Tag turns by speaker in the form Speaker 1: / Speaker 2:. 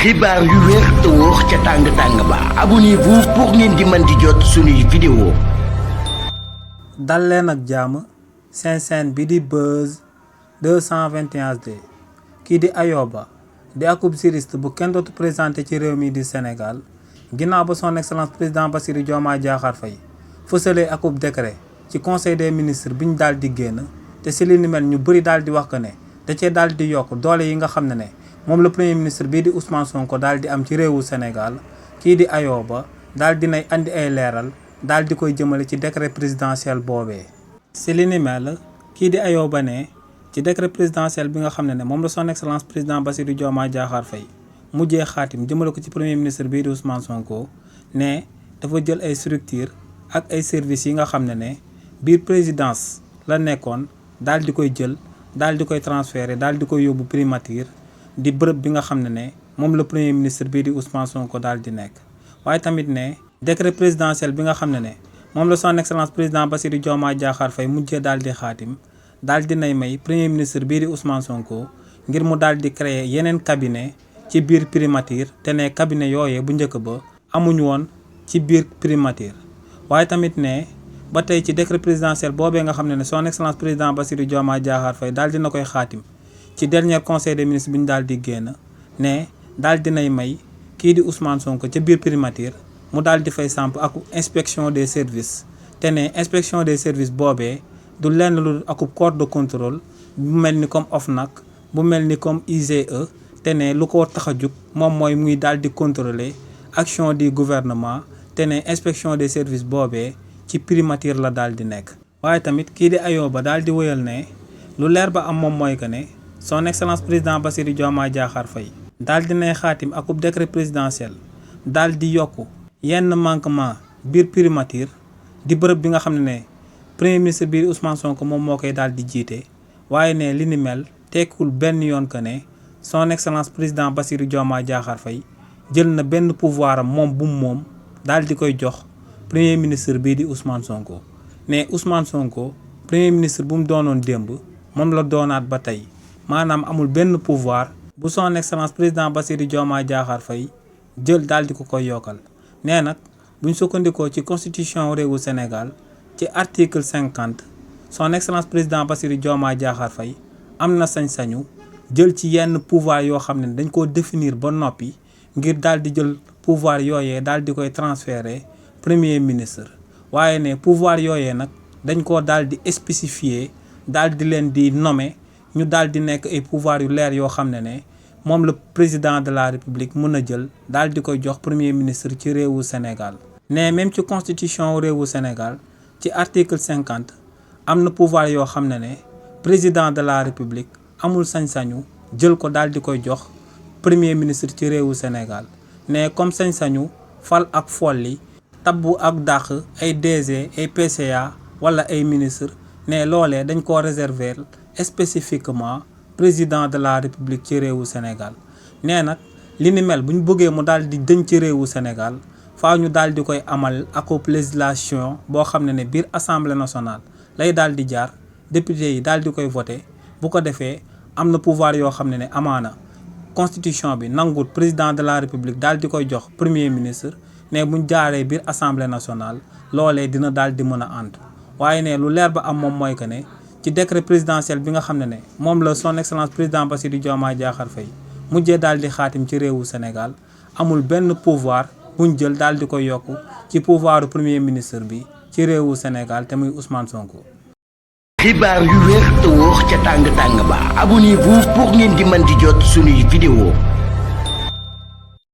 Speaker 1: xibaar yu wér te wóor ca tàng-tàng ba abonnez-vous pour ngeen di mën di jot suñuy vidéo.
Speaker 2: dal leen ak jàmm seen chaîne bi di Buzz 221HD kii di Ayoba di akub juriste bu kenn dootu présenté ci réew mi di Sénégal ginnaaw ba son excellence président Bassirou Diomaye Diakhar Faye fësalee akub décret ci conseil des ministres bi ñu daal di génn te si li ni mel ñu bëri daal di wax que ne da cee daal di yokk doole yi nga xam ne moom la premier ministre bii di Ousmane Sonko daal di am ci réewu Sénégal kii di Ayoba daal dinay andi ay leeral daal di koy jëmale ci décret présidentiel boobee. si li ni mel kii di Ayoba ne ci décret présidentiel bi nga xam ne moom la son excellence président Bassirou Diomaye Diakhar Faye mujjee xaatim jëmale ko ci premier ministre bii di Ousmane Sonko ne dafa jël ay structure ak ay services yi nga xam ne biir présidence la nekkoon daal di koy jël daal di koy transféré daal di koy yóbbu primature di bërëb bi nga xam ne moom la premier ministre bii di Ousmane Sonko daal di nekk. waaye tamit ne décret présidentiel bi nga xam ne moom la son excellence président Bassirou Diomaye Diakhar Faye mujjee daal di xaatim daal di nay may premier ministre bii di Ousmane Sonko ngir mu daal di créer yeneen cabinet ci biir primature te ne cabinet yooyee bu njëkk ba amuñu woon ci biir primature. waaye tamit ne ba tey ci décret présidentiel boobee nga xam ne son excellence président Bassirou Diomaye Diakhar Faye daal dina koy xaatim ci dernier conseil des ministres bi ñu daal di génn ne daal dinay may kii di Ousmane Sonko ca biir primature mu daal di fay samp ak inspection des services te ne inspection des services boobee du lenn lu akub corps de contrôle bu mel ni comme OFNAC bu mel ni comme IGE te ne lu ko tax a jug moom mooy muy daal di contrôler action du gouvernement te ne inspection des services boobee ci primature la daal di nekk. waaye tamit kii di Ayoba daal di wëyal ne lu leer ba am moom mooy que ne son excellence président Bassirou Diomaye Diakhar Faye daal dinay xaatim akub décret présidentiel daal di yokku yenn manquement biir primature di bërëb bi nga xam ne premier ministre biir Ousmane Sonko moom moo koy daal di jiite. waaye ne li ni mel tekkul benn yoon que ne son excellence président Bassirou Diomaye Diakhar Faye jël na benn pouvoir am moom bu moom daal di koy jox premier ministre bii di Ousmane Sonko ne Ousmane Sonko premier ministre bu mu doonoon démb moom la doonaat ba tey. maanaam amul benn pouvoir bu son excellence président Bassirou Diomaye Diakhar Faye jël daal di ko koy yokkal. nee nag buñ sukkandikoo ci constitution réewu Sénégal ci article 50 son excellence président Bassirou Diomaye Diakhar Faye am na sañ-sañu jël ci yenn pouvoir yoo xam ne dañ koo définir ba noppi ngir daal di jël pouvoir yooyee daal di koy transférer premier ministre. waaye ne pouvoir yooyee nag dañ koo daal di spécifier daal di leen di nommer ñu daal di nekk ay pouvoir yu leer yoo xam ne moom la président de la république mën a jël daal di koy jox premier ministre ci réewu Sénégal. ne même ci constitution réewu Sénégal ci article 50 am na pouvoir yoo xam ne président de la république amul sañ-sañu jël ko daal di koy jox premier ministre ci réewu Sénégal. ne comme sañ-sañu fal ak folli tabbu ak dàq ay DG ay PCA wala ay ministre ne loolee dañ koo réserver spécifiquement président de la république ci réewu Sénégal. nee nag li ni mel bu ñu bëggee mu daal di dëñ ci réewu Sénégal faaw ñu daal di koy amal akop législation boo xam ne biir assemblée nationale lay daal di jaar député yi daal di koy voté. bu ko defee am na pouvoir yoo xam ne amaana constitution bi nangut président de la république daal di koy jox premier ministre ne buñ jaaree biir assemblée nationale loolee dina daal di mën a ànd. waaye ne lu leer ba am moom mooy que ne ci décret présidentiel bi nga xam ne moom la son excellence président Bassirou Diomaye Diakhar Faye mujjee daal di xaatim ci réewu Sénégal amul benn pouvoir buñ jël daal di koy yokk ci pouvoiru premier ministre bi ci réewu Sénégal te muy Ousmane Sonko.
Speaker 1: xibaar yu wér te wóor ca tàng-tàng ba abonnez-vous pour ngeen di mën di jot suñuy vidéo.